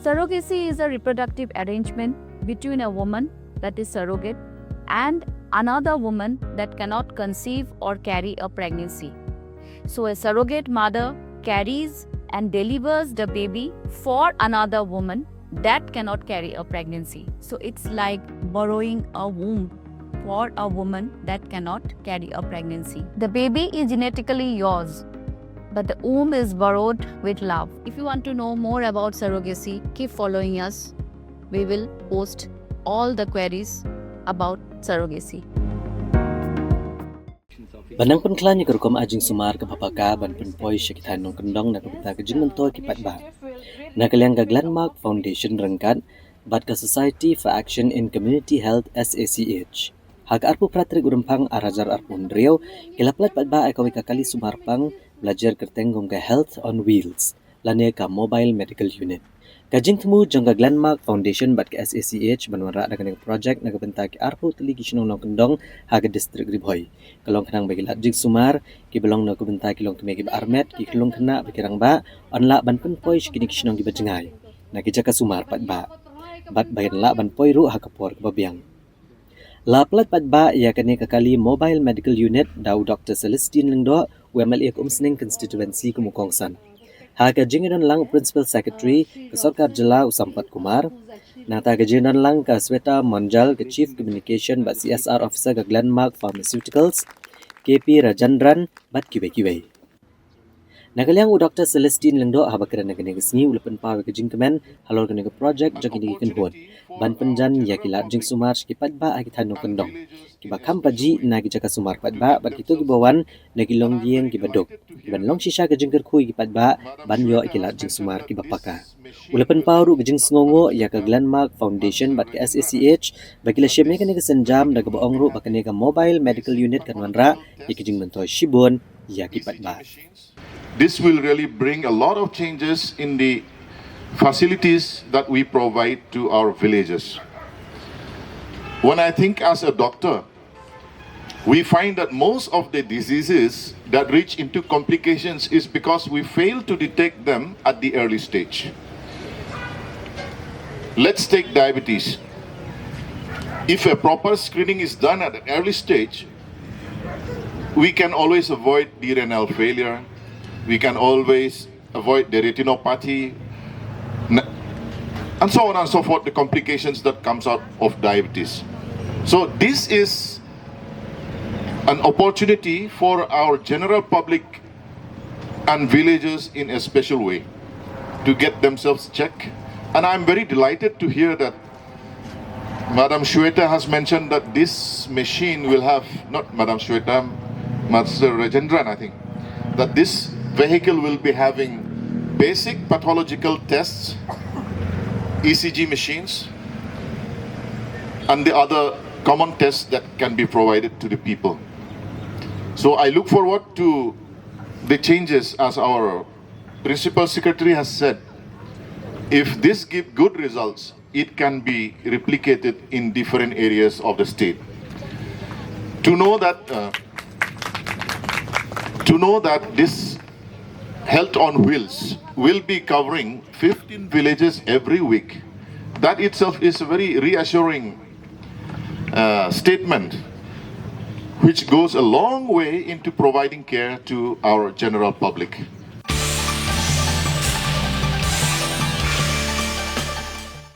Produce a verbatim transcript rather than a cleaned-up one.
Surrogacy is a reproductive arrangement between a woman, that is surrogate, and another woman that cannot conceive or carry a pregnancy. So a surrogate mother carries and delivers the baby for another woman that cannot carry a pregnancy. So it's like borrowing a womb for a woman that cannot carry a pregnancy. The baby is genetically yours, but the womb is borrowed with love. If you want to know more about surrogacy, keep following us. We will post all the queries about surrogacy. Ban nang pynkhlaiñ ïa ka rukom ai jingsumar kaba paka ban pynpoi sha ki thaiñ nongkyndong na ka bynta ka jingmyntoi ki paidbah, na ka liang ka Glenmark Foundation ryngkat bad ka Society for Action in Community Health, S A C H, ha ka arphew phra tarik u Rymphang ar hajar arphew hynriew, ki la pynlait paidbah ïa kawei ka kali sumar pang ba la jer kyrteng kum ka Health on Wheels lane ka Mobile Medical Unit. Ka jingthmu jong ka Glenmark Foundation bad ka S A C H ban wanrah da kane ka projek na ka bynta ki arphew tylli ki shnong nongkyndong ha ka distrik Ri Bhoi ka long khnang ba ki lad jingsumar kiba long na ka bynta ki longkmie kiba armet, ki khyllung khynnah bad ki rangbah yn lah ban pynpoi sha kine ki shnong kiba jngai na ki jaka sumar paidbah, bad ba kin lah ban poi ruh ha ka por kaba biang. La pynlait paidbah ïa kane ka kali Mobile Medical Unit da u Doktor Celestine Lyngdoh, u M L A ka Umsning Constituency kum u kongsan. Ha ka jingïadonlang u Principal Secretary ka Sorkar Jylla, u Sampath Kumar, nangta ka jingïadonlang ka Sweta Monjal, ka Chief Communication bad C S R Officer ka Glenmark Pharmaceuticals, K P Rajendran bad kiwei kiwei. Na ka liang u Doktor Celestine Lyngdoh, haba kren ha kane ka sngi, u la pynpaw ïa ka jingkmen halor kane ka projek jong kine ki kynhun ban pynjan ïa ki lad jingsumar sha ki paidbah ha ki thaiñ nongkyndong kiba kham pajih na ki jaka sumar paidbah bad kito kiba wan na ki longïing kiba duk, kiban long shisha ka jingkyrkhu ïa ki paidbah ban ïoh ïa ki lad jingsumar kiba paka. U la pynpaw ruh ka jingsngewnguh ïa ka Glenmark Foundation bad ka S A C H ba ki la shim ïa kane ka sienjam, da kaba ong ruh ba kane ka Mobile Medical Unit kan wanrah ïa ka jingmyntoi shibun ïa ki paidbah. This will really bring a lot of changes in the facilities that we provide to our villages. When I think as a doctor, we find that most of the diseases that reach into complications is because we fail to detect them at the early stage. Let's take diabetes. If a proper screening is done at an early stage, we can always avoid the renal failure, we can always avoid the retinopathy, n- and so on and so forth, the complications that comes out of diabetes. So this is an opportunity for our general public and villagers in a special way to get themselves checked. And I'm very delighted to hear that Madam Shweta has mentioned that this machine will have, not Madam Shweta, Master Rajendran, I think, that this vehicle will be having basic pathological tests, E C G machines, and the other common tests that can be provided to the people. So I look forward to the changes, as our Principal Secretary has said. If this give good results, it can be replicated in different areas of the state. To know that, uh, to know that this Health on Wheels will be covering fifteen villages every week, that itself is a very reassuring uh, statement which goes a long way into providing care to our general public.